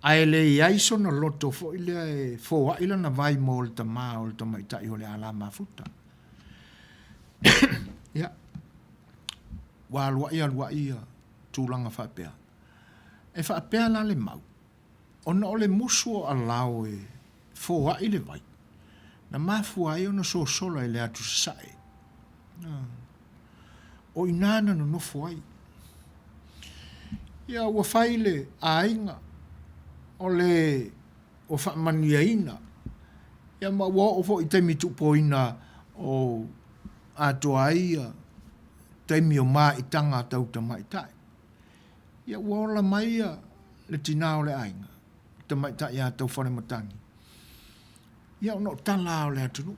Ae le i ai sona loto foi lea e foai lana vai mo le tama o le tamaitai o le a la mafuta. Ia, ua aluai aluai ia tulaga faapea. E faapea la le mau, ona o le musu o Alao e foai le vai, na mafua ai ona sosola i le atu sasae. O i ina na nonofo ai. Ia ua fai le aiga o le ua faamanuiaina, ia ma ua oo foi i taimi tuupoina o atoa ai ia taimi o maitaga tau tamaitai. Ia ua ola mai ia le tina o le aiga, le tamaitai ia Taufalematagi, ia ona o tala lava o le atunuu.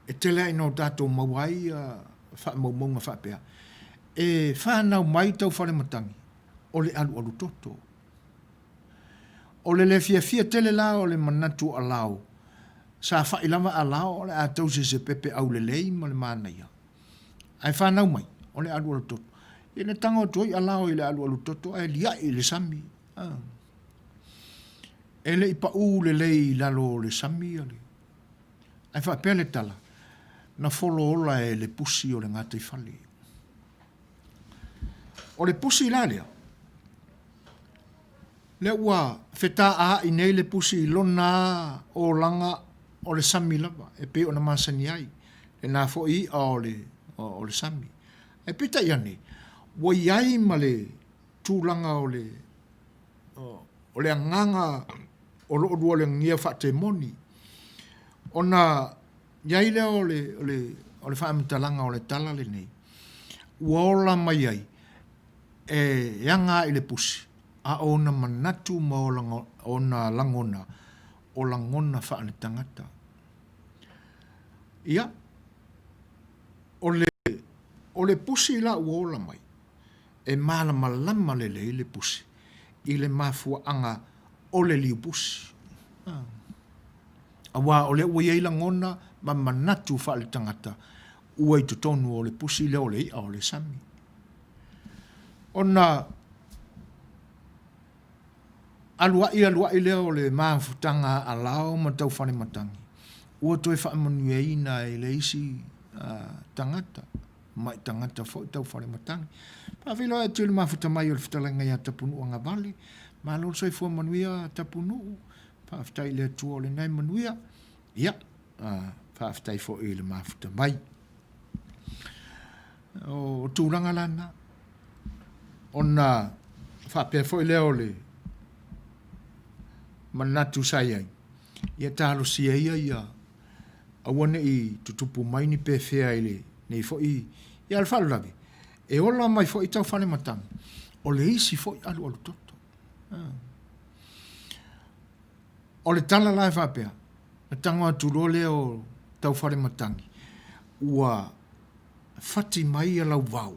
E tele lava ina o tatou maua ai faamaumauga faapea, e fanau mai Taufalematagi, o le alualu toto. O le le fiafia tele la o le manatu o Alao, sa fai lava Alao o le a tausi e se pepe aulelei ma le manaia, ae fanau mai, o le alualu toto. Ia na tago atu ai Alao i le alualu toto ae liai i le sami. E le i pau lelei i lalo o le sami ia le Ae faapea le tala, na folo ola e le pusi o le gataifale. O le pusi la lea, lea ua fetaaai nei le pusi i lona olaga o le sami lava e pei ona masani ai, lena foi i'a o le, o le sami. Ae peitai ane, ua i ai ma le tulaga o le, o le agaga o lo o lualagia faatemoni, ona i ai lea o le, o le, o le faamatalaga o le tala lenei, ua ola mai ai e aga i le pusi, a o ona manatu ma ona lagona, o lagona faaletagata. Ia, o le, o le pusi la ua ola mai, E malamalama lelei le pusi i le mafuaaga o le liu pusi. Aua o lea ua i ai lagona ma manatu faaletagata ua i totonu o le pusi lea o le i'a o le sami. Ona alua'i alua'i lea o le mafutaga a Alao ma Taufalematagi, ua toe faamanuiaina e le isi tagata. Mai tagata foi tau falematagi. Faafeiloai atu i le mafuta mai o le fetalaiga ia Tapunuu Agavale. Malo le soifua manuia Tapunuu. Faafetai i le Atua o lena e manuia. Ia, faafetai foi i le mafuta mai. O tulaga la na. Ona faapea foi lea o le manatu sa i ai, ia talosia ia ia aua ne i tutupu mai ni pefea i lenei foi, ia a o le faalavelave, e ola mai foi Taufalematagi, o le isi foi alualu toto. O le tala la e faapea, na tago atu loa lea o Taufalematagi, ua fati mai ia Lauvao,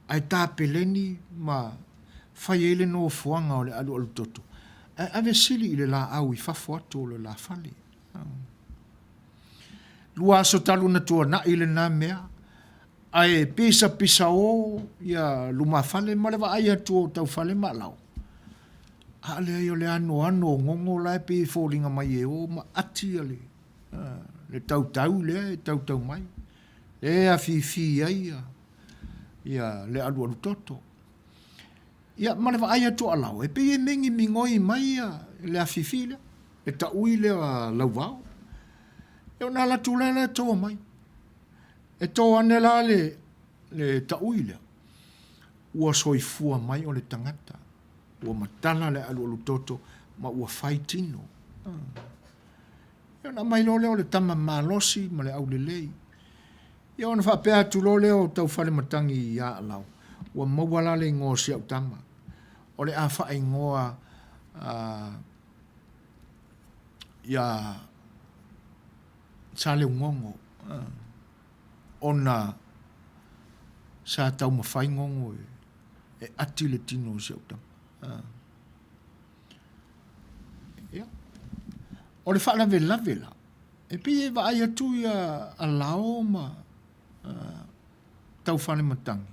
ae tapeleni ma fai ai le nofoaga o le alualu toto, ae ave sili i le laau i fafo atu o le la fale. Lua aso talu ona tuanai lena mea, ae pisapisao ia lumafale ma le vaai atu o taufale ma alao. A leai o le anoano o gogo la e pei e foliga mai e o ma ati le, le tautau lea e tautau mai, e afifi ai ia, ia le alualu toto. Ia, ma le vaai atu o Alao, e pei e megi migoi mai ia le afifi lea, le taui lea a Lauvao. Ia ona alu atu lea e to mai. E to ane la le, le taui lea, ua soifua mai o le tagata, ua matala le alualu toto ma ua fai tino. Ia ona aumai loa lea o le tama malosi ma le aulelei. Ia ona faapea atu loa lea o Taufalematagi ia Alao, Ua maua la le igoa o si au tama, o le a faaigoa ia Saleugogo, ona sa taumafai gogo e ati le tino o si au tama. Ia. O le faalavelave la, E pei e vaai atu ia Alao ma Taufalematagi.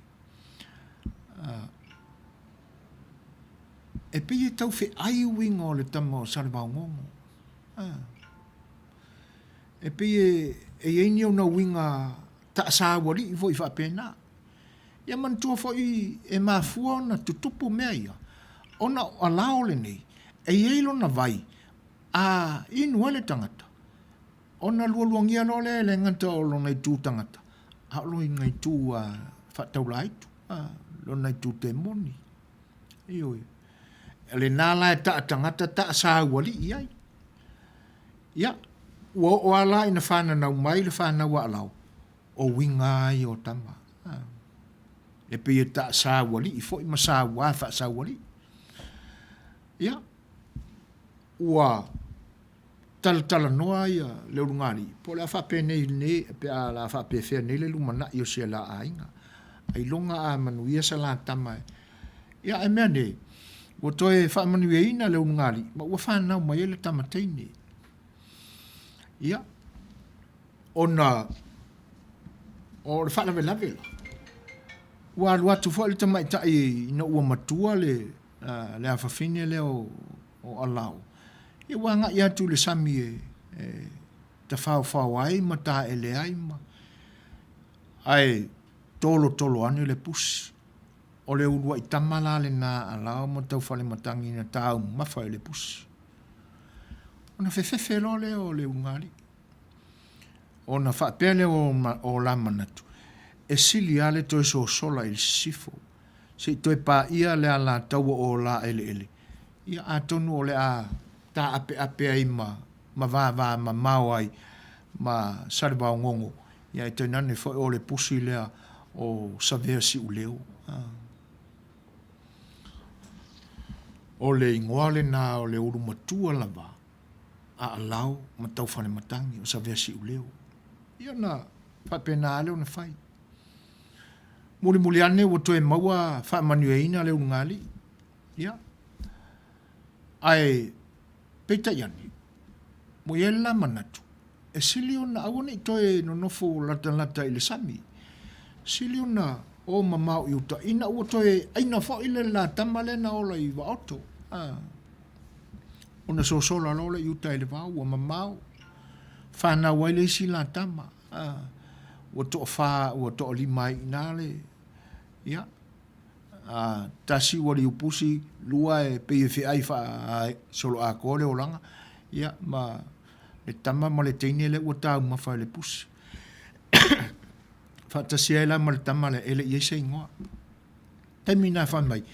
E pei e tau feai uiga o le tama o Salevaogogo. A. E pei e, e i ai ni ona uiga taasaualii foi faapena. Ia manatua foi e mafua ona tutupu mea ia, ona o alao lenei, e i ai lona vai a inu ai le tagata, ona lualuagia loa lea e le gata o lona itu tagata, a o lona itu faataulaitu, lona itu temoni. Ioe. O lena la e taa tagata taa saualii ai. Ia, ua oo lava la ina fananau mai le fanau a Alao, o uiga lava ia o tama. E pei e taa saualii foi ma saua faasaualii. Ia, ua talatalanoa ia le ulugalii, po o le a faapenei nei, pe a la faapefea nei le lumanai o si la aiga. Ailoga a manuia sa la tama e. Ia, ae mea nei, ua toe faamanuiaina le ulugalii, ma ua fanau mai ai le tama teine. Ia, ona o le faalavelave la, ua alu atu foi le tamaitai ina ua matua le, le afafine lea o, o Alao, ia ua agai atu i le sami e, e tafaofao ai ma taele ai ma, ae tolotolo ane le pusi. O le uluai tama la lena a Alao ma Taufalematagi na taumafa i le pusi. Ona fefefe loa lea o le ulugalii. Ona faapea lea o la manatu, e sili lava le toe sosola i le sisifo, se i toe paia le alataua o la eleele, ia atonu o le a taapeape ai ma ma vavamamao ai ma Salevaogogo, ia ae tainane foi o le pusi lea o Savea Siuleo. O le igoa lena o le ulu matua lava a Alao ma Taufalematagi, o Savea Siuleo. Ia ona faapena lava lea ona fai. Mulimuli ane ua toe maua faamanuiaina le ulugalii. Ia, ae peitai ane, ua i ai le la manatu, e sili ona aua ne i toe nonofo latalata i le sami, sili ona o mamao i uta ina ua toe aina foi le la tama lea na ola i Vaoto. A, ona sosola loa lea i uta i le vao, ua mamao, fanau ai le isi la tama. A, ua toafa, ua toalima ai i ina le, ia, a, tasi ua liupusi, lua e pei e feai faasoloatoa le olaga, ia, ma le tama ma le teine lea ua taumafa e le pusi. Faatasi ai la ma le tama lea, e le i ai se igoa. Taimi na fai mai,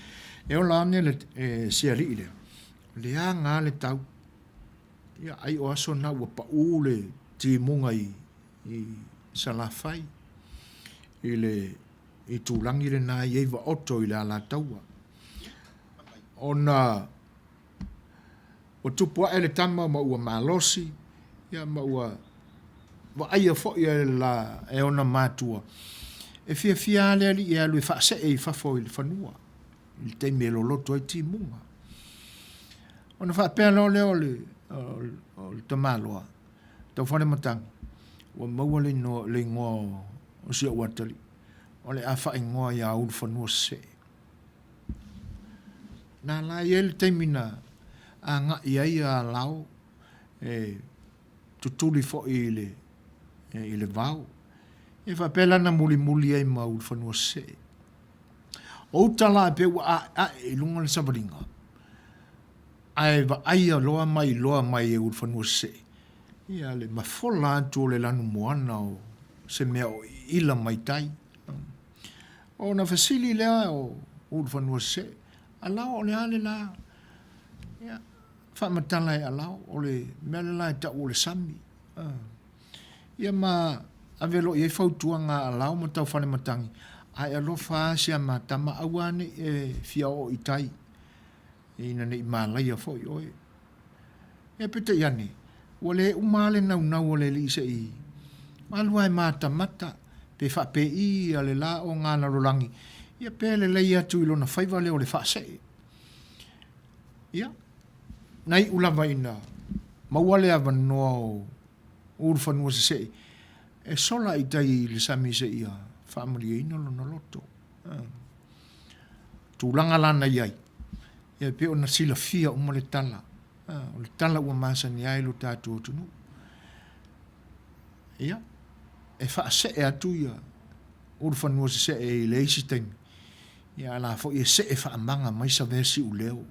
e ola ane le, e, si alii lea, leaga le tau. Ia, ai o aso na ua paʻū le timuga i, i Salafai, i le itulagi lena e i ai Vaoto i le Alataua. Ona ua tupu ae le tama ma ua malosi, ia ma ua vaaia foi e, la, e ona matua, e fiafia lava le alii e alu e faasee i fafo i le fanua, i le taimi e loloto ai timuga. Ona faapea loa lea o le, o le, o le tamaloa, Taufalematagi, ua maua le inoa, le igoa o, o si ou atalii, o le a faaigoa ia Ulufanua Sesee. Na la i ai le taimi na agai ai a Lao e tutuli foi i le, i le vao. E faapea la na mulimuli ai ma Ulufanua Sesee. O uta la e pei ua aeae i luga le savaliga, ae vaaia loa ma iloa mai e Ulufanua Sesee, ia le mafola atu o le lanumoana o se mea o iila mai tai. Ona fesili lea o Ulufanua Sesee, Alao o le a le la? Ia, faamatala e Alao, o le mea le la e tau o le sami. Ia ma ave loa i ai fautuaga a Alao ma Taufalematagi, ae alofa lava si a ma tama, aua ne i e fia oo i tai, ina ne i malaia foi oe. Ia peitai ane, ua le uma lava le naunau o le alii se i alu lava e matamata pe faapei le la o ngā lalolagi, ia pe lelei atu i lona faiva lea o le faasee. Ia, na iu lava ina maua le avanoa o Ulufanua Sesee e sola i tai i le sami seia faamalieina lona loto. Tulaga la na i ai. Ia e pei ona silafia uma le tala, o le tala ua masani ai lo tatou atunuu. Ia, e faasee atu ia Ulufanua Sesee i le isi taimi, ia a la foi e see faamaga mai Savea Siuleo,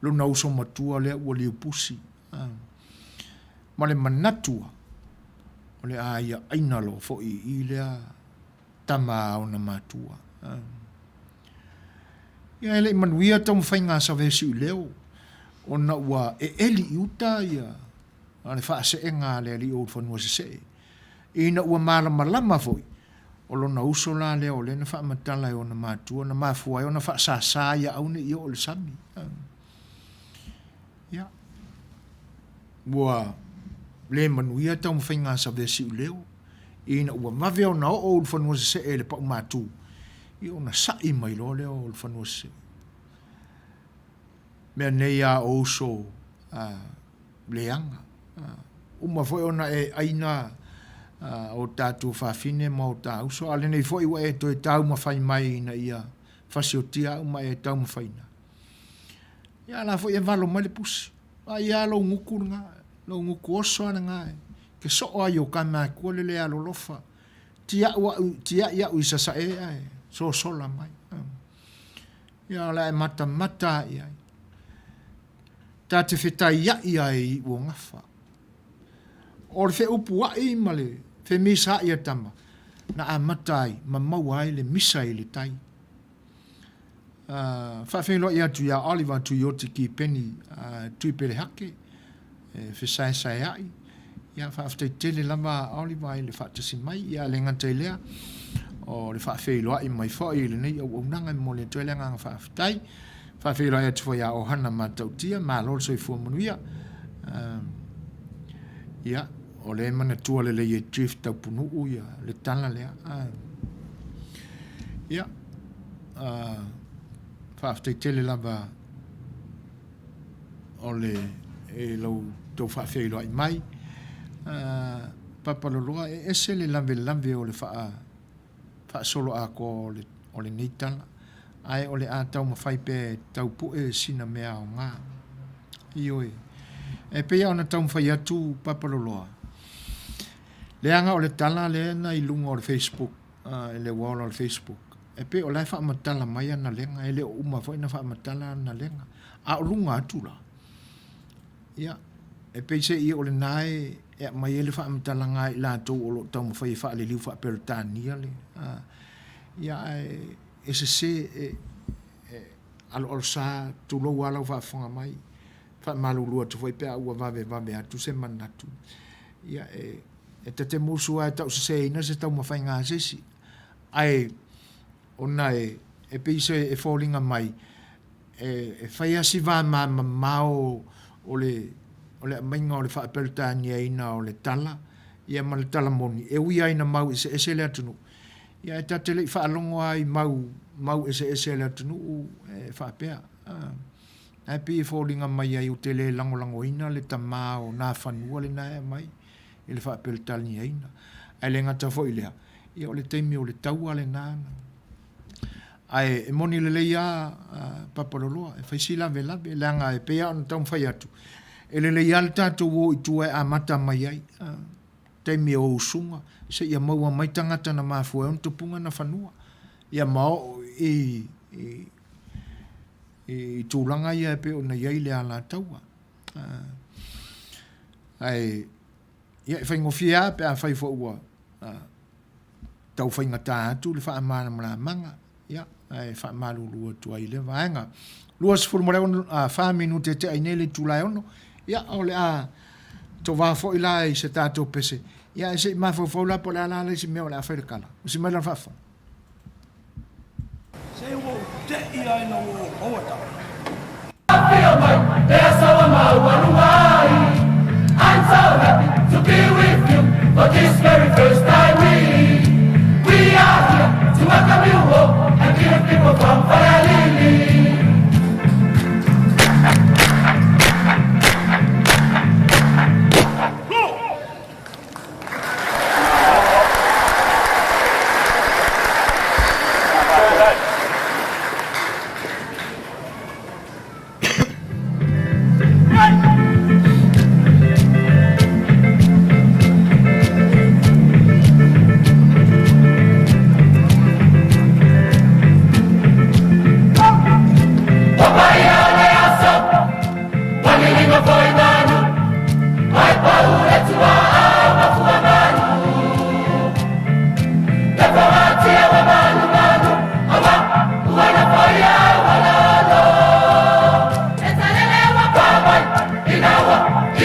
lona uso matua lea ua liupusi. Ma le manatu o le a ia aina loa foi i lea tama a ona matua. Ia e le i manuia taumafaiga a Savea Siuleo ona ua eeli i uta ia le faaseega a le alii o Ulufanua Sesee, ina ua malamalama foi o lona uso la lea o lea na faamatala e ona matua na mafua ai ona faasasa ia aua ne i oo i le sami. Ia, ua le manuia taumafaiga a Savea Siuleo ina ua vave ona oo Ulufanua Sesee i le paumatu, ia ona sa'i mai loa lea o Ulufanua Sesee. Mea nei a o uso a leaga. Uma foi ona e aina o tatou fafine ma o ta uso, a lenei foi ua e toe taumafai mai ina ia fasiotia au ma e taumafaina. Ia a la foi e valo mai le pusi. Vaai lava lou gutu lena, lou gutu oso lava lena e te soo ai o ta matua le le alolofa. Tia'u au, tia'i au i sasae ae sosola mai. Ia o le a e matamata lava i ai. Ta te fetaia'i ai i iuogafa. O le feupua'i ma le femisa'i a tama, na amata ai ma maua ai le misa i le tai. Faafeiloai atu ia Oliver Tuioti Kipeni Tuipelehake e fesaesaea'i. Ia, faafetai tele lava Oliver i le faatasi mai. Ia, e le gata i lea, o le faafeiloai mai foi i lenei auaunaga e momoli atu ai le agaga faafetai. Faafeiloai atu foi ia Ohana Matautia, malo le soifua manuia. Ia, o lea e manatua lelei e Jeff Taupunuu ia le tala lea. Ia, faafetai tele lava o le e lau tou faafeiloai mai. Papaloloa, e ese le lavelave o le faa faasolo atoa o lenei tala, ae o le a taumafai pea e tau pue sina mea aoga. Ioe. E pei lava ona taumafai atu Papaloloa, leaga o le tala lea na i luga o le Facebook, i le wall o le Facebook, e pei o la e faamatala mai ana lega, e le o uma foi ona faamatala ana lega. A o luga atu la, Ia, e peiseai o lena e aumai ai le faamatalaga a i latou o lo o taumafai e faaliliu faa-Peretania le, a, ia, ae e sese, e, e aloalosa, tulou lava lau faafofoga mai, faamalulu atu foi pe a ua vavevave atu se manatu. Ia, e, e ta te musu lava e tauseseina se taumafaiga a se isi, ae ona e, e pei se, e foliga mai, E fai lava si va mamao o le o le aumaiga o le faa-Peretaniaina o le tala ia ma le tala moni, e ui lava ina mau eseese le atunuu, ia ae ta te le i faalogo lava i mau mau eseese a le atunuu e faapea. Ae pei e foliga mai ai ou te le lagolagoina le tama o Nafanua lena e aumai i le faa-Peretaniaina. Ae le gata foi i lea, ia o le taimi o le taua lena na Ae e moni lelei lava a Papaloloa, e fai si lavelave, leaga e pei lava ona taumafai atu, e lelei lava le tatou o i tua e amata mai ai, taimi o usuga, seia maua mai tagata na mafua ai ona tupuga na fanua, ia ma oo i, i, i tulaga ia e pei ona i ai le alataua. Ae, ia e faigofie lava pe afai foi ua tau faigata atu le faamalamalamaga, ia, ae faamalulu atu ai i lea vaega. 24 minute e tea ai nei le itula e 6, ia, o le a tovā foi la i se tatou pese, ia, ae se i mafaufau la po o le a la le isi mea o le a fai le kala. Usi mai lana faafofoga. Se ua ou te'i lava ina ua ou maua tala. Afio mai te aso ua maualuga ai I'm so happy to be with you For this very first time we We are here to welcome you home And be with people from Falealili. O paia o le aso, ua liliga foi manu, ae pau le tuaa ma fua manu. Le fogatia ua manumanu, aua ua nofoia ua lalo. E talele ua pa mai, ina ua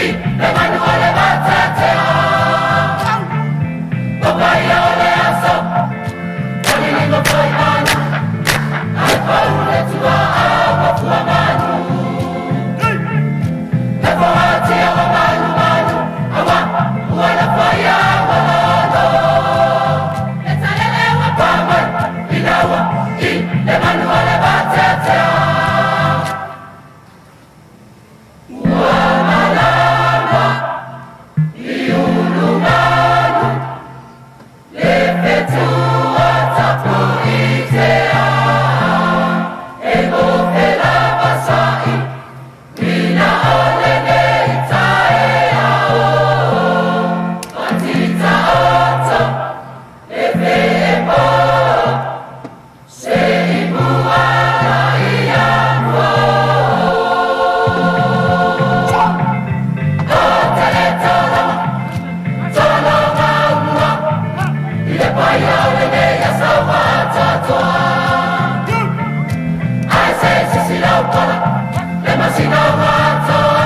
i le manu o le vateatea. O paia o le aso, ua liliga foi manu, ae pau le tuaa ma fua manu. Le fogatia ua manumanu, aua ua nofoia ua lalo. E talele ua pa mai, ina ua i le manu o le vateatea. Ua malama i Ulumanu le fetu o Tapuitea, e mofe lava sa'i ina o lenei taeao. Matitaoto le feepo se i muala ia mo. O tele tolama, tolama ua, i le paia o lenei aso atoatoa. Ae se sisila o pala, le masina o matoa,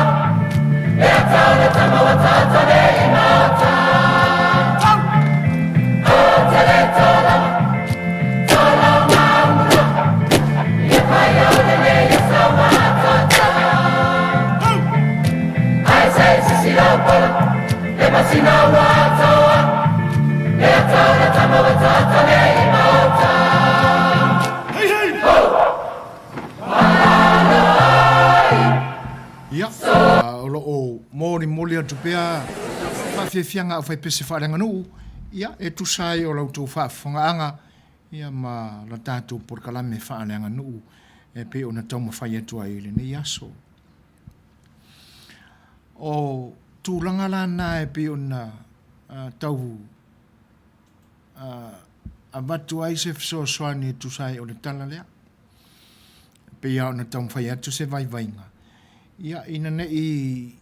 e ata o le tama ua tato nei i maota. O tele tolama, tolama ua, i le paia o lenei aso atoatoa. Ae se sisila o pala, le masina o atoa, e ata o le tama ua tato nei i maota. Hei, hei! Ia, o lo o molimoli atu pea faafiafiaga a aufaipese faaleaganuu, ia, e tusa ai o la outou faafofogaaga, ia, ma la tatou polokalame faaleaganuu e pei ona taumafai atu ai i lenei aso. O tulaga la na e pei ona tau avatu ai se fesoasoani e tusa ai o le tala lea. E pei lava ona taumafai atu se vaivaiga, ia, ina ne i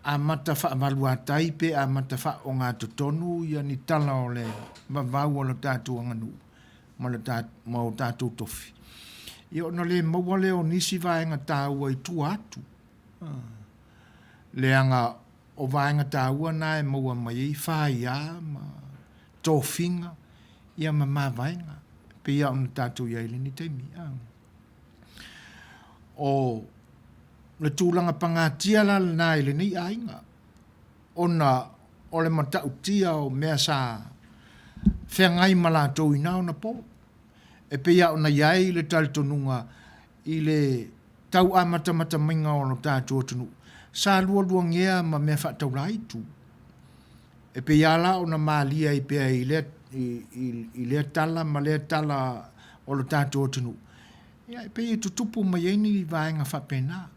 amata faavaluatai pe amata faaogatotonu ia ni tala o le vavau o le tatou aganuu ma le ma o tatou tofi, ia ona le maua lea o nisi vaega taua i tua atu. Leaga o vaega taua na e maua mai ai faia ma tofiga ia ma mavaega e pei lava ona tatou i ai i lenei taimi. O le tulaga pagatia la lena i lenei aiga, ona o le matautia o mea sa feagai ma latou i na ona po. E pei lava ona i ai le talitonuga i le tau amatamata maiga o lo tatou atunuu, sa lualuagea ma mea faataulaitu. E pei lava la ona malie ai pea i lea, i, i, i lea tala ma lea tala o lo tatou atunuu, ia, e pei e tutupu mai ai ni vaega faapena.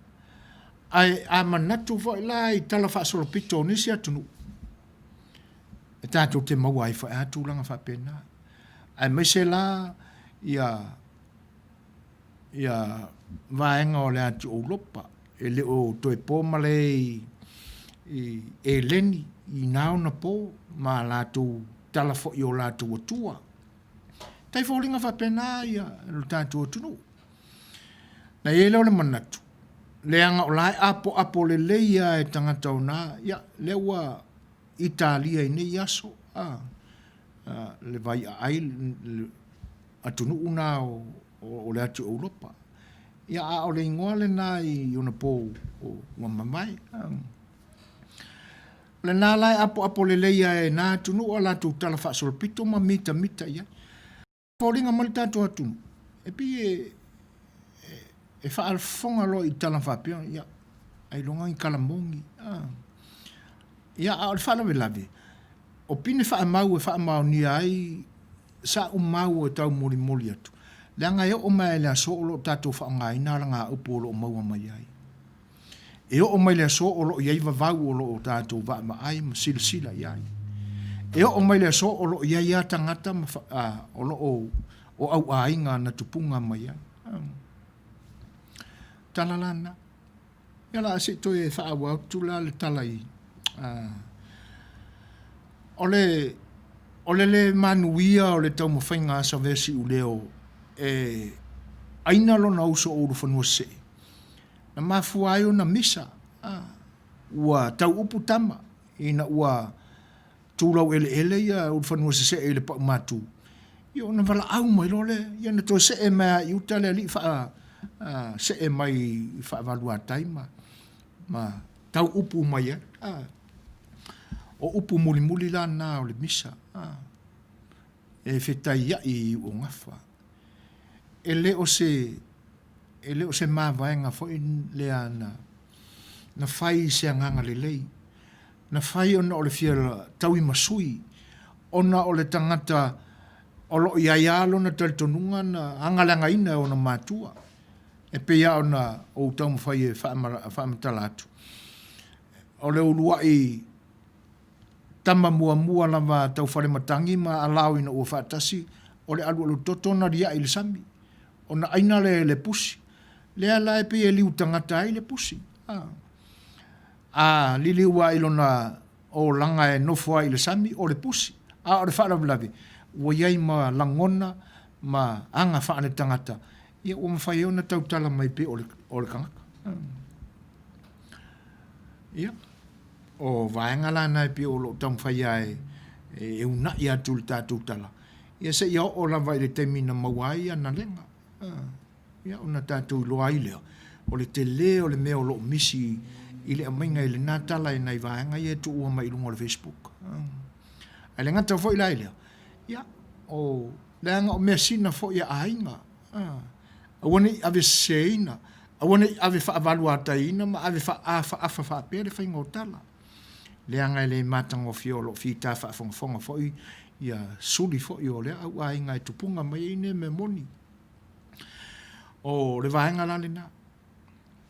Ae a manatu foi la i tala faasolopito o nisi atunuu, e tatou te maua ai foi lava tulaga faapena. Aemaise la ia ia vaega o le atu Oulopa, e le o toe po malae i, i Eleni i na ona po ma a latou tala foi o latou atua. Tai foliga faapena ia lo tatou atunuu. Na i ai lea o le manatu, leaga o la e apoapo lelei lava e tagata o na, ia, lea ua Italia i nei aso, a, a, le vai aai, le atunuu na o, o le atu Oulopa. Ia, a o le igoa lena i ona po ua mavae. A. O lena la e apoapo lelei lava e na atunuu a latou tala faasolopito ma mitamita i ai. Foliga mai le tatou atunuu, e pei e, e, e faafofoga loa i tala faapea, ia, ailoga ni kalamogi. Ah. Ia, a o le faalavelave, o pine faamau e faamaonia ai sa'u mau e taumolimoli atu, leaga e oo mai lava i le aso o lo o tatou faaaogaina alagaupu o lo o maua mai ai. E oo mai le aso o lo o i ai vavau o lo o tatou vaavaai ma silasila i ai. E oo mai le aso o lo o i ai lava tagata ma o lo o o auaiga na tupuga mai ai. Tala la na. Ia la se i toe faaauau atu la le tala i o le o le le manuia o le taumafaiga a Savea Siuleo e aina lona uso o Ulufanua Sesee, na mafua ai ona misa, ua tau upu tama ina ua tulau eleele ia Ulufanua Sesee i le Paumatu, ia ona valaau mai loa lea, ia na toe see mai lava i uta le alii faa see mai i Faavaluatai ma ma tau upu mai ai. O upu mulimuli la na o le misa, e fetaiai i Iuogafa. E le o se, e le o se mavaega foi lea na, na fai i se agaga lelei. Na fai ona o le fia tauimasui, ona o le tagata o lo o i ai lava lona talitonuga na agaleagaina e ona matua. E pei lava ona ou taumafai e faamatala atu, o le uluai tama muamua lava a Taufalematagi ma Alao ina ua faatasi, o le alualutoto ona liai i le sami, ona aina lea e le pusi. Lea la e pei e liu tagata ai le pusi. A liliu lava i lona olaga e nofo ai i le sami, o le pusi. A o le faalavelave, ua i ai ma lagona ma aga faaletagata, ia ua mafai ai ona tautala mai pei o le tagata. Ia, o vaega la na e pei o lo o taumafai lava e uunai atu i le tatou tala, ia seia oo lava i le taimi na maua ai Analega. Ia ona tatou iloa ai lea, o le tele o le mea o lo o misi i le aumaiga i lena tala i nai vaega ia e tuua mai i luga o le Facebook. Ae le gata foi la i lea, ia, o, leaga o measina foi a aiga, aua ne i aveseseina, aua ne i ave faavaluataiina ma ave faaafaafa faapea le faiga o tala, leaga e le matagofie o lo o fita faafogafoga foi ia suli foi o lea auaiga e tupuga mai ai nei mea moni. O le vaega la lena.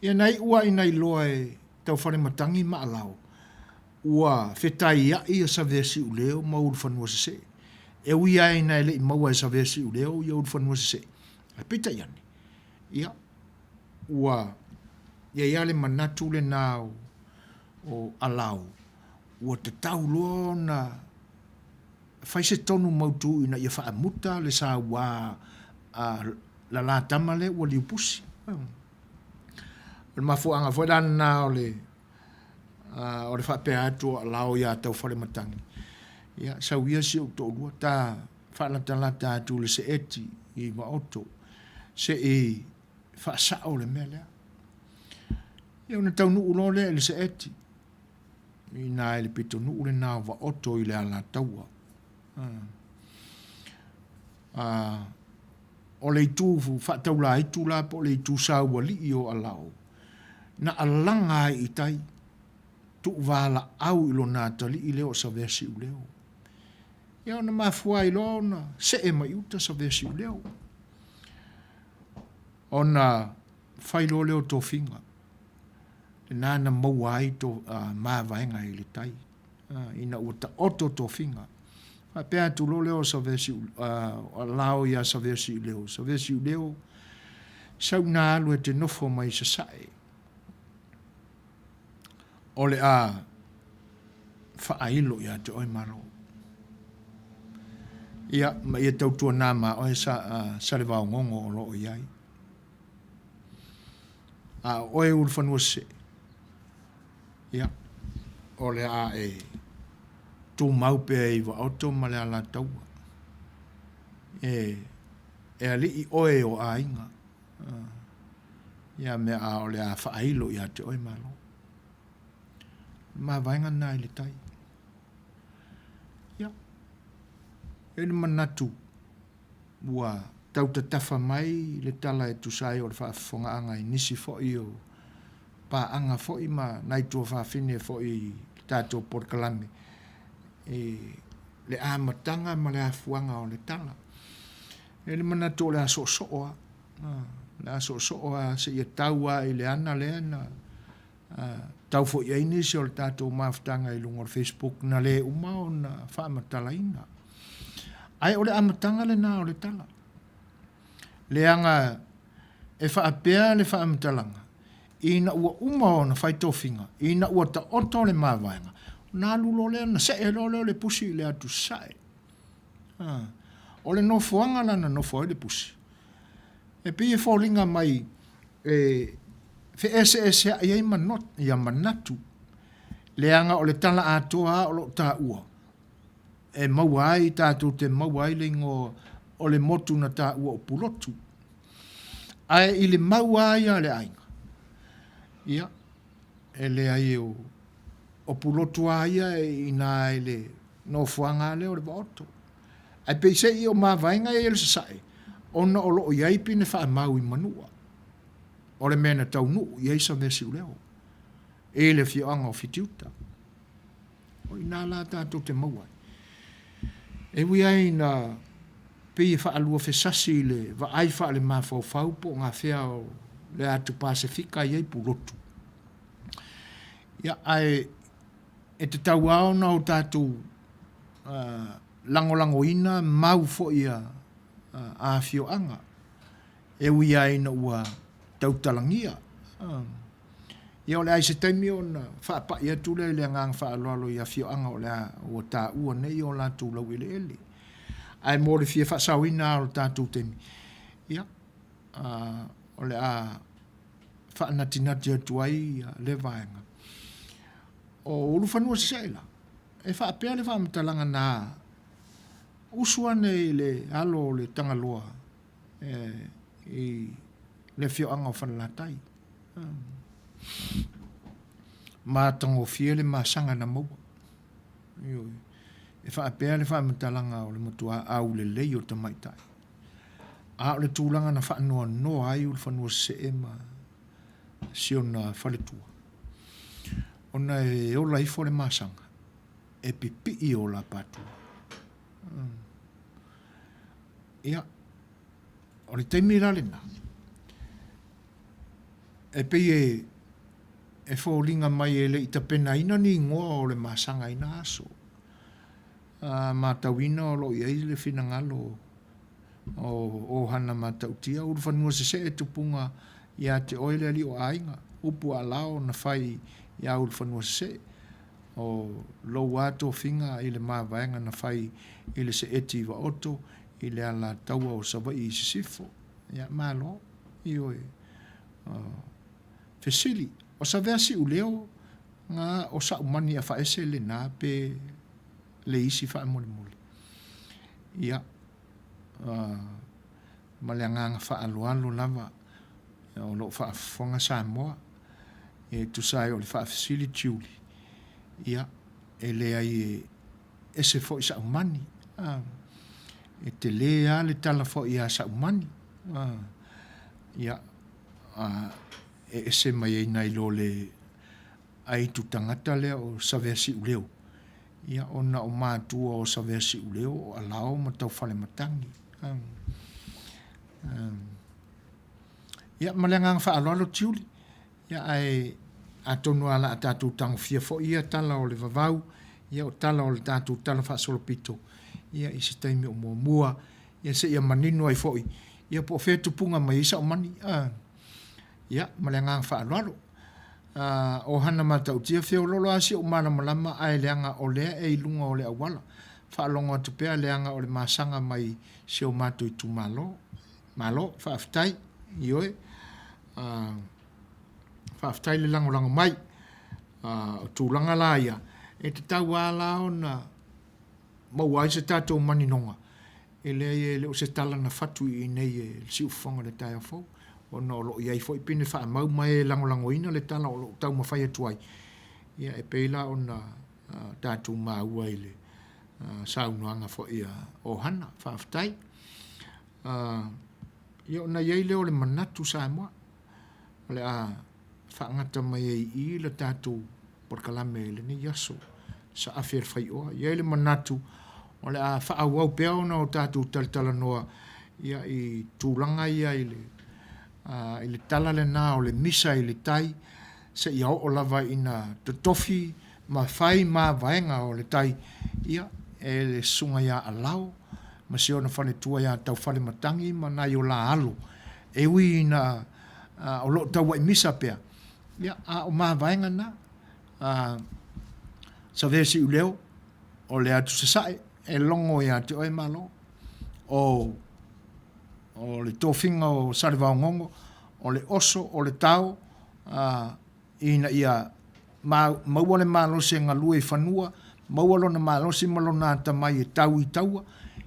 Ia na iu lava ina iloa e Taufalematagi ma Alao, ua fetaiai ia Savea Siuleo ma Ulufanua Sesee. E ui lava ina e le i maua e Savea Siuleo ia Ulufanua Sesee, ae peitai ane, ia, ua i ai lava le manatu lena o Alao, ua tatau loa ona fai se tonu mautu ina ia faamuta le saua a la la tama lea ua liu pusi. O le mafuaaga foi la lena o le o le faapea atu o Alao ia Taufalematagi, ia sau ia si ou toalua ta faalatalata atu i le seeti i Vaoto se i faasao le mea lea. Ia ona taunuu loa lea i le seeti, i ina i le pitonuu lena o Vaoto i le Alataua. O le itu faataulaitu la po o le itu saualii o Alao, na alaga ai i tai, tuuvalaau i lona atalii lea o Savea Siuleo. Ia ona mafua ai loa ona see mai uta Savea Siuleo. Ona fai loa lea o tofiga, lena na maua ai to, mavaega i le tai, ina ua taoto tofiga. Faapea atu loa lea o Savea Siu, Alao ia Savea Siuleo, Savea Siuleo, sau ina alu e te nofo mai i Sasae, o le a faailo ia te oe Malo. Ia, ma ia tautuana ma oe sa, Salevaogogo o lo o i ai. A o oe Ulufanua Sesee, ia, o le a e tumau pea i Vaoto ma le Alataua. E, e alii oe o aiga. Ia mea a o le a faailo ia te oe Malo. Mavaega na i le tai. Ia, e le manatu ua tau tatafa mai le tala e tusa ai o le faafofogaaga i nisi foi o paaga foi ma nai tuafafine foi i le tatou polokalame i le amataga ma le afuaga o le tala. E le manatu o le a soosoo lava, o le a soosoo lava seia tau lava i le ana lea na Tau foi i ai nisi o le tatou mafutaga i luga o le Facebook na le uma ona faamatalaina. Ae o le amataga lena o le tala. Leaga e faapea le faamatalaga, ina ua uma ona fai tofiga, ina ua taoto le mavaega, ona alu loa lea, ona see loa lea o le pusi i le atu sasae. O le nofoaga la na nofo ai le pusi, e pei e foliga mai e feeseeseai ai manatu, leaga o le tala atoa lava o lo o taua, e maua ai, tatou te maua ai le igoa o le motu na taua o Pulotu. Ae i le mau lava ia a le aiga, ia, e leai o Pulotu lava ia e i ina i le nofoaga lava lea o le Vaoto. Ae peiseai o mavaega ia i le sasae, ona o lo o i ai pine faamau i Manua, o le mea na taunuu i ai Saveasiuleo i le afioaga o Fitiuta. O i ina la tatou te maua ai. E ui lava ina pei e faaluafesasi i le vaai faalemafaufau po o gafea o le Atu Pasefika e i ai Pulotu, ia, ae e tatau lava ona o tatou lagolagoina mau foi a afioaga, e ui lava ina ua tautalagia. Ia o le a i se taimi ona faapai atu lea i le agaga faaaloalo i afioaga o le a ua taua nei o latou laueleele. Ae mo le fia faasaoina lava o le tatou taimi, ia, o le a faanatinati atu ai lea vaega. O Ulufanua Sisee la, e faapea le faamatalaga na usu ane i le alo o le Tagaloa i le afioaga o Falelatai. Matagofie le masaga na maua. Ioe. E faapea le faamatalaga o le matua aulelei o tamaitai. A o le tulaga na faanoanoa ai Ulufanua Sisee ma si ona faletua, ona e ola ifo le masaga, e pipii o lapatua. Ia, o le taimi la lena, e pei e, e foliga mai e le i tapenaina ni igoa o le masaga i na aso. A matauina o lo o i ai le finagalo o ʻohana matautia, ulufanua sesee tupuga ia te oe le alii o aiga, upu aalao na fai iā ulufanua sesee, o lou lava tofiga i le mavaega na fai i le seeti i Vaoto i le alataua o Savaii i Sisifo. Ia, malo. Ioe. Fesili, O Savea Siuleo ga o Saumani Afaese lena pe le isi faamolemole? Ia, ma le agaga faaaloalo lava o lo o faafofoga Samoa, e tusa ai o le faafesili Tiuli, ia, e leai e ese foi Saumani, a, e tele lava le tala foi ia Saumani, a, ia, a, e ese mai ai nai lo le aitu tagata lea o Saveasiuleo, ia, ona o matua o Saveasiuleo o Alao ma Taufalematagi. A, a, ia, ma le agaga faaaloalo Tiuli, ia, ae atonu lava o le a tatou tagofia foi ia tala o le vavau, ia o tala o le tatou Tala Faasolopito, ia, i se taimi o muamua, ia seia manino ai foi, ia po o fea e tupuga mai ai Saumani. A, ia, ma le agaga faaaloalo. A, o Hana Matautia, feoloolo lava si ou malamalama ae leaga o lea e i luga o le auala. Faalogo atu pea leaga o le masaga mai si o matou itumalo. Malo, faafetai, ioe. A, faafetai le lagolago mai. A, o tulaga la ia, e tatau lava la ona maua ai se tatou maninoga, e leai e le o se tala na fatu i inei e le siufofoga o le taeao fou, ona o lo o i ai foi pine faamau ma e lagolagoina le tala o lo o taumafai atu ai, ia e pei la ona tatou maua i le saunoaga foi a Ohana. Faafetai. Ia ona i ai lea o le manatu Samoa, o le a faagata mai ai i i le tatou polokalame i lenei aso, saafi e le faioa. E i ai le manatu o le a faaauau pea ona o tatou talatalanoa ia i tulaga ia i le, i le tala lena o le misa i le tai. seia oo lava ina totofi ma fai mavaega o le tai, ia, e le susuga ia Alao ma si ona faletua ia Taufalematagi ma nai o la alo, e ui ina o lo o tauaimisa pea, ia, a o mavaega na. Savea Siuleo, o le atu sasae, e logo ia te oe Malo. O, o le tofiga o Salevaogogo, o le oso, o le tao, ina ia maua le malosi e galue i fanua, maua lona malosi ma lona atamai e tau i taua,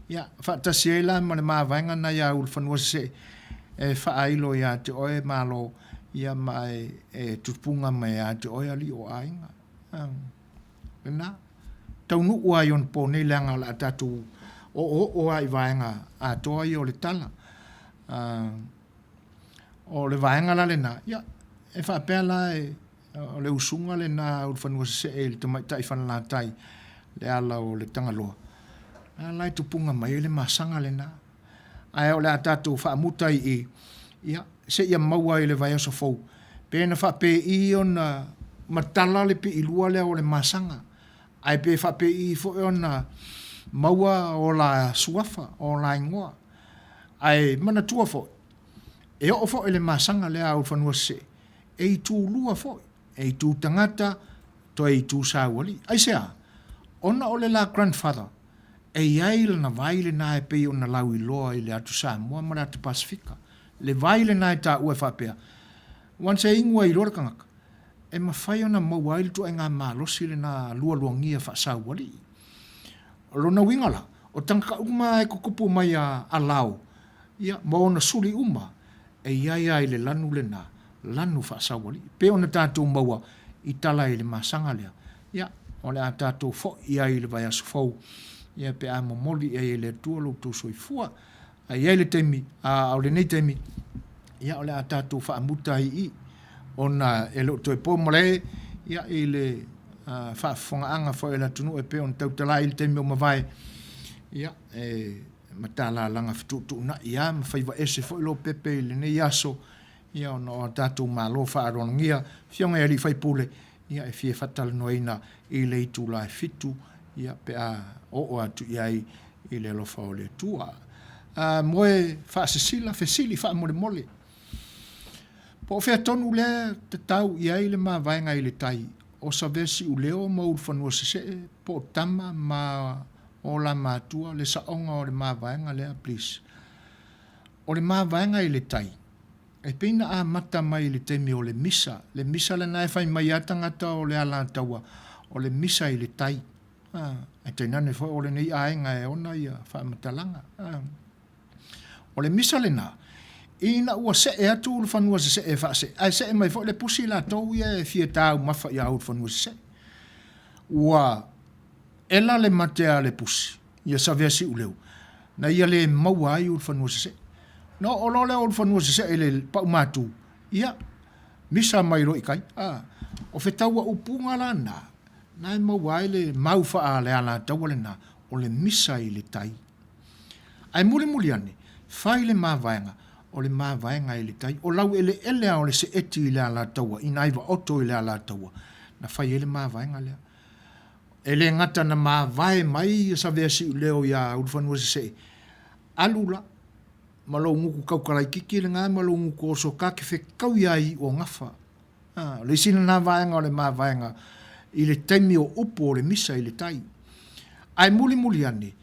ia, faatasi ai la ma le mavaega na iā Ulufanua Sesee e faailo ia te oe Malo, ia ma e tupuga mai ia te oe alii o aiga. Lena. Taunuu lava i onapo nei leaga o le a tatou oooo lava i vaega atoa ia o le tala. O le vaega la lena, ia, e faapea la o le usuga lena a Ulufanua Sesee i le tamaitai Falelatai, le ala o le Tagaloa, lena la e tupuga mai ai le masaga lena. Ae o le a tatou faamuta ai i i, ia, seia maua i le vaiaso fou, pe na faapei ona matala le piilua lea o le masaga, ae pe faapei foi ona maua o la suafa, o la igoa. Ae manatua foi, e oo foi i le masaga lea a Ulufanua Sesee, e itulua foi, e itu tagata, toe itu saualii. Aisea? Ona o le la grandfather, e i ai lana vai lena e pei ona lauiloa i le atu Samoa ma le atu Pasefika. Le vai lena e taua e faapea, once e inu ai loa le tagata, e mafai ona maua ai le ituaiga malosi lena lualuagia faasaualii. O lona uiga la, o tagata uma lava e tutupu mai a Alao, ia, ma ona suli uma, e i ai lava i le lanu lena, lanu faasaualii. E pei ona tatou maua i tala i le masaga lea, ia, o le a tatou foi ai i le vaiaso fou, ia, pe a momoli i ai e le Atua lo outou soifua. Ae i ai le taimi, a o lenei taimi, ia, o le a tatou faamuta ai i i, ona e le o toe po malae, ia, i le faafofogaaga foi a le atunuu e pei ona tautala ai i le taimi ua mavae, ia, e matalalaga fetuutuunai lava ma faiva ese foi Lopepe i lenei aso, ia, ona o a tatou malo faaaloalogia, afioga i alii faipule, ia, e fia faatalanoaina i le itula e 7, ia, pe a oo atu i ai i le alofa o le Atua. A, moe faasisila, fesili faamolemole. Po o fea tonu lea tatau i ai le mavaega i le tai o Savea Siuleo ma Ulufanua Sesee po o Tama ma o la matua le saoga o le mavaega lea please. O le mavaega i le tai e pei na amata mai i le taimi o le misa, le misa lena e fai mai a tagata o le Alataua o le misa i le tai. Ae tainane foi o lenei aiga e ona ia faamatalaga. O le misa lena, ina ua see atu Ulufanua Sesee e faasee, ae see mai foi le pusi latou ia e fia taumafa ia Ulufanua Sesee. Ua ela le mate a le pusi, ia Savea Siuleu, na ia le maua ai Ulufanua Sesee. Na oo loa lea o Ulufanua Sesee i le paumatu, ia, misa mai loa i tai. A, o fetaua upuga la na, na e maua ai le mau faa-Lealataua lena, o le misa i le tai. Ae mulimuli ane, fai le mavaega, o le mavaega i le tai, o laueleele a o le seeti i le Alataua, i nai Vaoto i le Alataua, na fai ai le mavaega lea. E le gata na mavae mai ia Savea Siuleo iā Ulufanua Sesee, alu la, ma lou gutu taukalaititi lena ma lou gutu oso ta te fetaui lava i iu o gafa. A, o le isi lena vaega o le mavaega i le taimi o upu o le misa i le tai. Ae mulimuli ane,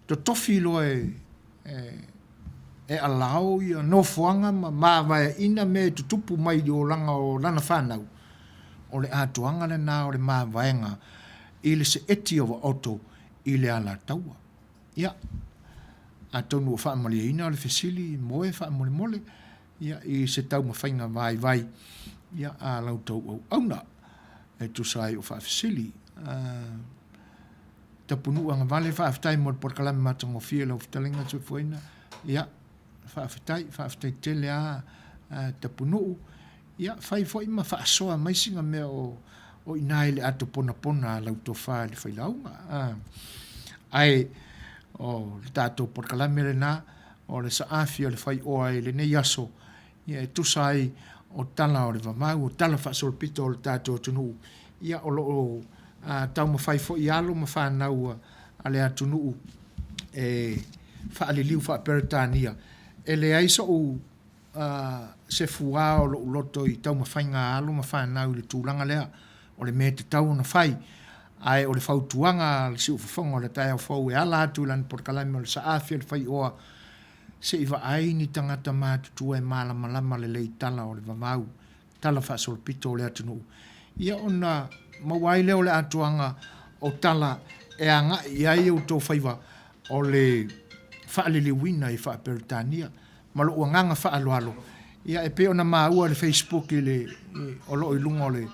totofi loa e, e, e alao ia nofoaga ma mavaeaina mea e tutupu mai i le olaga o lana fanau, o le atoaga lena o le mavaega i le seeti o Vaoto i le Alataua. Ia, atonu ua faamalieina le fesili moe faamolemole, ia, i se taumafaiga vaivai, ia, a la outou auauna e tusa ai o faafesili. Tapunuu agavale, faafetai mo le polokalame matagofie lau fetalaiga Soifuaina. Ia, faafetai, faafetai tele lava Tapunuu. Ia, fai foi ma faasoa mai sina mea o, o i ina i le ato ponapona a lau tofa i le failauga. Ae, o le tatou polokalame lena, o le saafi o le faioa i lenei aso, ia e tusa ai o tala o le vavau, o tala faasolopito o le tatou atunuu, ia o lo o taumafai foi alo ma fanau a le atunuu e faaliliu faa-Peretania. E leai so'u se fuā o lo'u loto i taumafaiga a alo ma fanau i le tulaga lea, o le mea e tatau ona fai. Ae o le fautuaga a le Siufofoga o le taeao fou e ala atu i lana polokalame o le Saafi o le Faioa, se i vaai ni tagata matutua e malamalama lelei i tala o le vavau, tala faasolopito o le atunuu, ia ona maua ai lea o le atoaga o tala e agai i ai outou faiva o le faaliliuina i faa-Peretania. Ma lou agaga faaaloalo, ia e pei ona maua i le Facebook i le, o lo o i luga o le,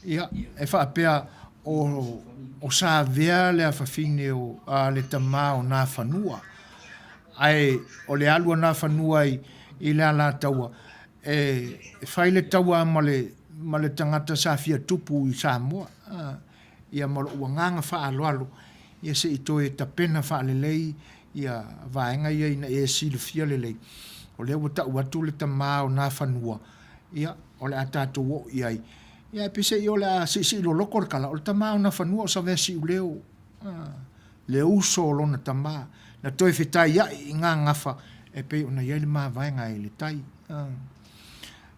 ia, e faapea o, o Savea le afafine o, a le tama o Nafanua. Ae o le alu a Nafanua i, i le Alataua, e fai le taua ma le, ma le tagata sa fia tupu i Samoa. Ia ma lou agaga faaaloalo, ia se i toe tapena faalelei ia vaega ia ina ia silafia lelei, o lea ua tau atu le tama o Nafanua, ia, o le a tatou oo i ai. Ia ae peiseai o le a siisii loloto le tala, o le tama o Nafanua o Saveasiuleo, le uso o lona tama, na toe fetaiai i gagafa e pei ona i ai le mavaega i le tai.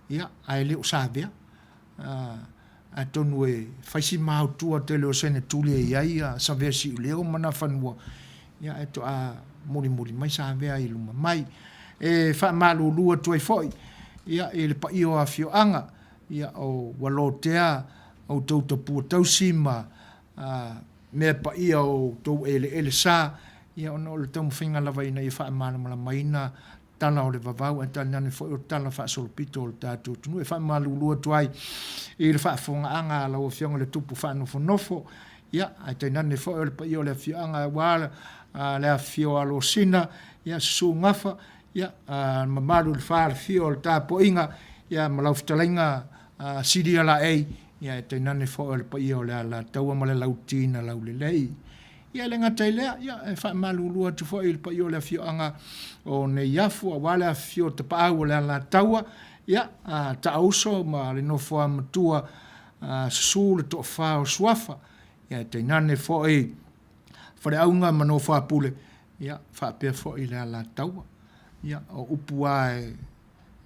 Ia, ae le o Savea. Atonu e fai si maotua tele o Senetuli e i ai Savea Siuleo ma Nafanua, ia ae toa mulimuli mai Savea i luma mai. E faamalulu atu ai foi ia, i le paia o afioaga, ia, o, ua lotea outou tapua tausi ma mea paia o outou eleele sa, ia ona o le taumafaiga lava ina ia faamalamalamaina tala o le vavau ae tainane foi o tala faasolopito o le tatou atunuu. E faamalulu atu ai i le faafofogaaga a lau Afioga i le Tupu Faanofonofo, ia, ae tainane foi o le paia o le afioaga aua le afifio o Alosina, ia, susu Gafa, ia, le mamalu i le falefia o le tapuaiga, ia, ma lau fetalaiga Silia Laei, ia, ae tainane foi o le paia o le Alataua ma le Lauti na Laulelei. Ia e le gata i lea, ia e faamalulu atu foi i le paia o le afioaga o Neiafu aua le afifio o Tapaau o le Alataua, ia, Taauso ma le Nofoamatua, susu le Toafa o Suafa, ia ae tainane foi Faleauga ma Nofoapule, ia faapea foi le Alataua. Ia o upu lava e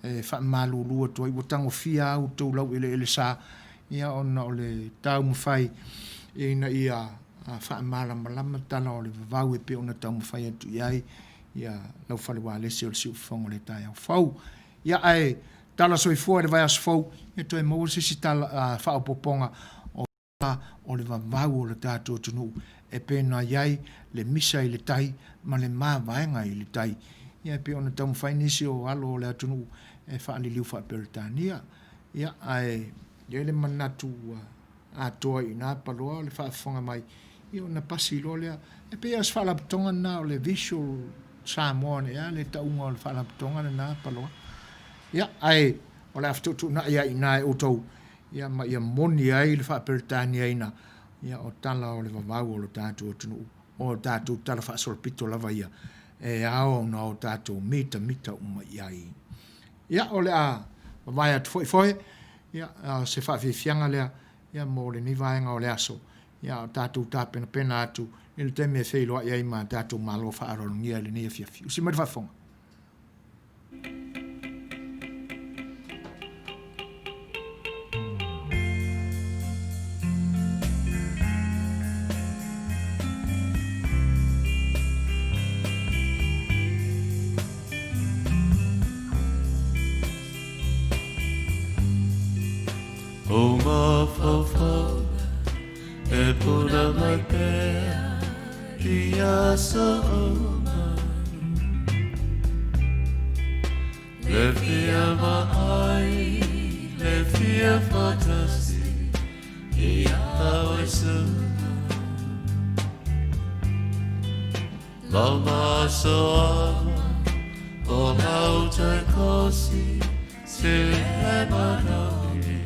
e faamalulu atu ai, ua tagofia a outou laueleele sa, ia ona o le taumafai ina ia faamalamalama tala o le vavau e pei ona taumafai atu i ai ia lau fale ualesi o le siufofoga o le taeao fou. Ia ae tala soifua i le vaiaso fou, ia toe maua se isi tala faaopoopoga o o le vavau o le tatou atunuu e pei ona i ai le misa i le tai ma le mavaega i le tai. Ia e pei ona taumafai nisi o alo o le atunuu e faaliliu faa-Peretania. Ia, ae i ai le manatu ua atoa i ina paloa le faafofoga mai, ia ona pasi loa lea. E pei lava o se faalapotopotoga lena o le Visual Samoa ea le tauga o le faalapotopotoga lena paloa. Ia, ae o le a fetuutuunai lava i ina e outou ia ma ia moni ai le faa-Peretaniaina ia o tala o le vavau o lo tatou atunuu, o tatou tala faasolopito lava ia e ao ona o tatou mitamita uma i ai. Ia, o le a mavae atu foi foe, ia, o se faafiafiaga lea ia mo lenei vaega o le aso, ia a o tatou tapenapena atu i le taimi e feiloai ai ma tatou malo faaaloalogia i lenei afiafi. Usi mai le faafofoga. O mafaufauga e puna mai pea i aso uma. Le fia vaai, le fia faatasi i a oe suka. Lau masoaga o lau tai kosi se le manaomi.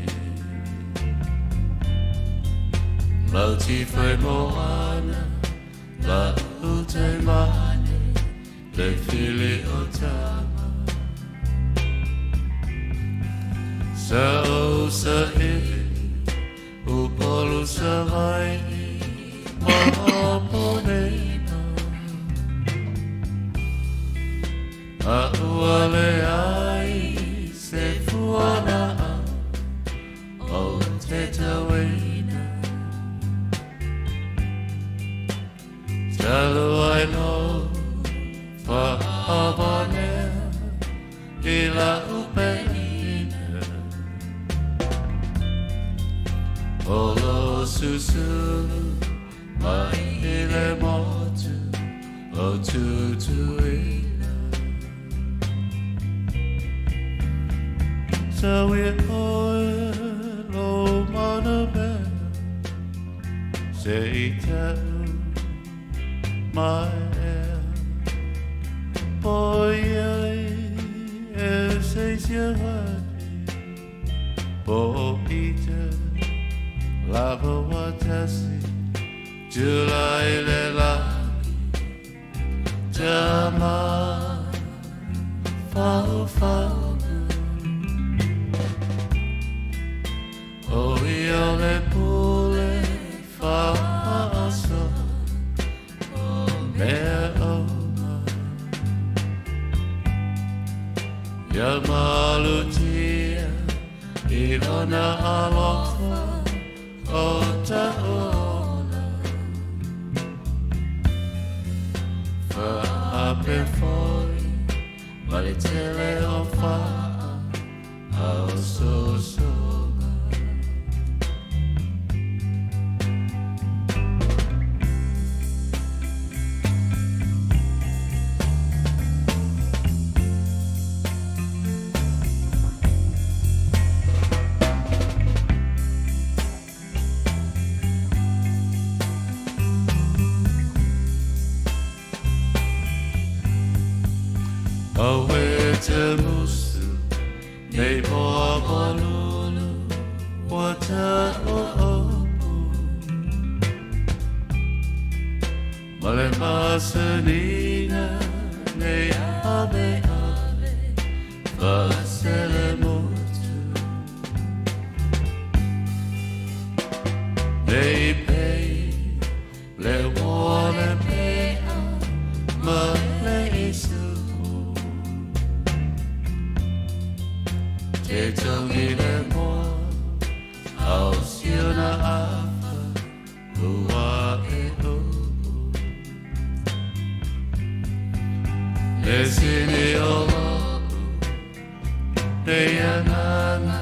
Lau ti whai moana, la ute mane, le fili o tama. Sa ou saili Upolu Savaii ma Ponena A ua leai se fua laau Ou te tauina Talu ai lou faavanea I la'u penina O lou susulu mai i le motu o Tutuila Tauia oe lou manamea Se i tau mai ea Oi e se sia Po i te lava watasi Tulai le lagi Tama fau fau O ia le pule faaso O mea uma Ia malutia i lona alofa o ta'u ola Faape foi ma le tele o faa aososoga. Auē te musu nei moa lulu ua ta'u upu Ma le masaniga nei ave ave faaselemutu Nei pei le uo le pea ma le isupu Te togi le moa ao siona afa ua e upu Le sini o lo'u nei agaga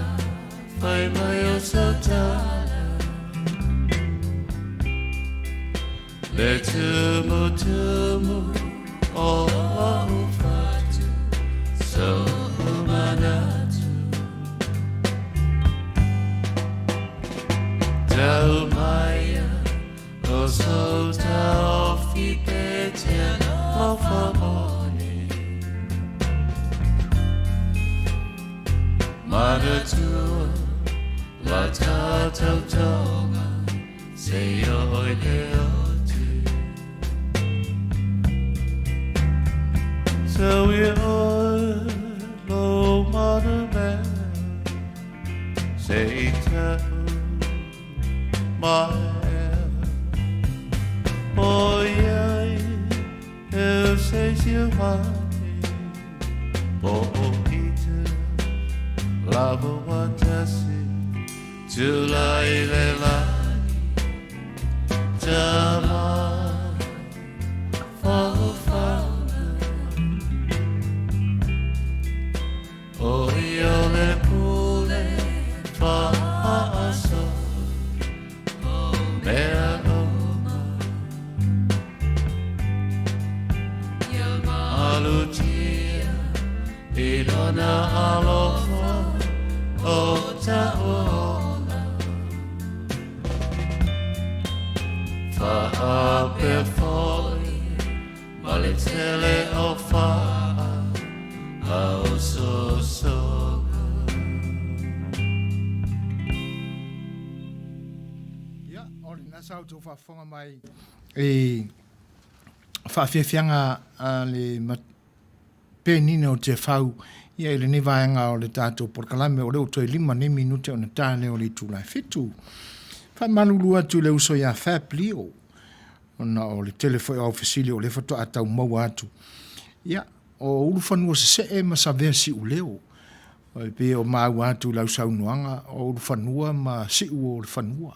fai mai o sau tala Le tumutumu o lo'u fatu so'u manatu Tau maia o sou taofi pe te alofa moni Manatua la tatou toga seia oo i le oti Tauia oe lou manamea Se i tau mai ea ʻOiai e se isi wāhi Po i te lava watasi Tulai le lagi Tama faufauga ʻO ia le pule faaso o mea uma Ia malutia i lona alofa o ta'u ola Faape foi ma le tele o faa aososoga. Ia, o lena sa outou faafofoga mai i faafiafiaga a le penina o Tiafau. Ia i lenei vaega o le tatou polokalame o lea ua toe 5 nei minute ona ta lea o le itula e 7. Faamalulu atu i le uso ia Fab Leo ona o le tele foi o au fesili o lea faatoa tau maua atu. Ia, o Ulufanua Sesee ma Savea Siuleo. E pei o maua atu i lau saunoaga o Ulufanua ma Siu o le fanua.